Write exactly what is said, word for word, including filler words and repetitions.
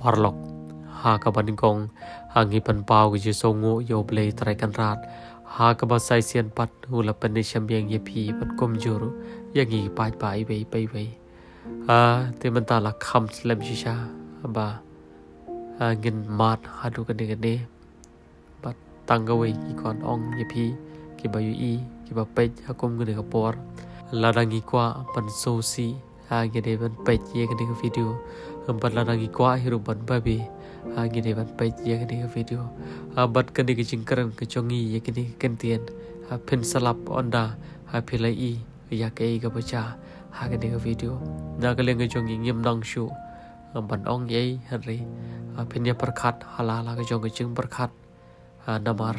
paralok. Ha kaba nyngkong, ha ngi pynpaw ka jingsngewnguh ïa U Blei Trai Kynrad, ha kaba sa shisien pat u la pynshem ïa ngi ïa phi bad kumjuh ruh ïa ngi ki paidbah iwei pa iwei. Ah, te mynta la kham slem shisha ba, ah, ngin mad haduh kane kane. Bad tang kawei ngi kwah ong ïa phi kiba ïohi, kiba peit ha kum kane ka por. Lada ngi kwah ban sngewsih, ah, ngi dei ban peit ïa kane ka video. Bad lada ngi kwah hi ruh ban babe, ah, ngi dei ban peit ïa kane ka video. Ah, bad kane ka jingkren ka jong ngi ïa kane ka kyntien, ah, phin sa lap ynda, ah, phi la i ïa kaei kaba jia ha kane ka video. Na ka liang ka jong ngi ngim nang shuh, ah, ban ong ei ei hynrei, ah, phin ïa pyrkhat ha la la ka jong ka jingpyrkhat. Ah, namar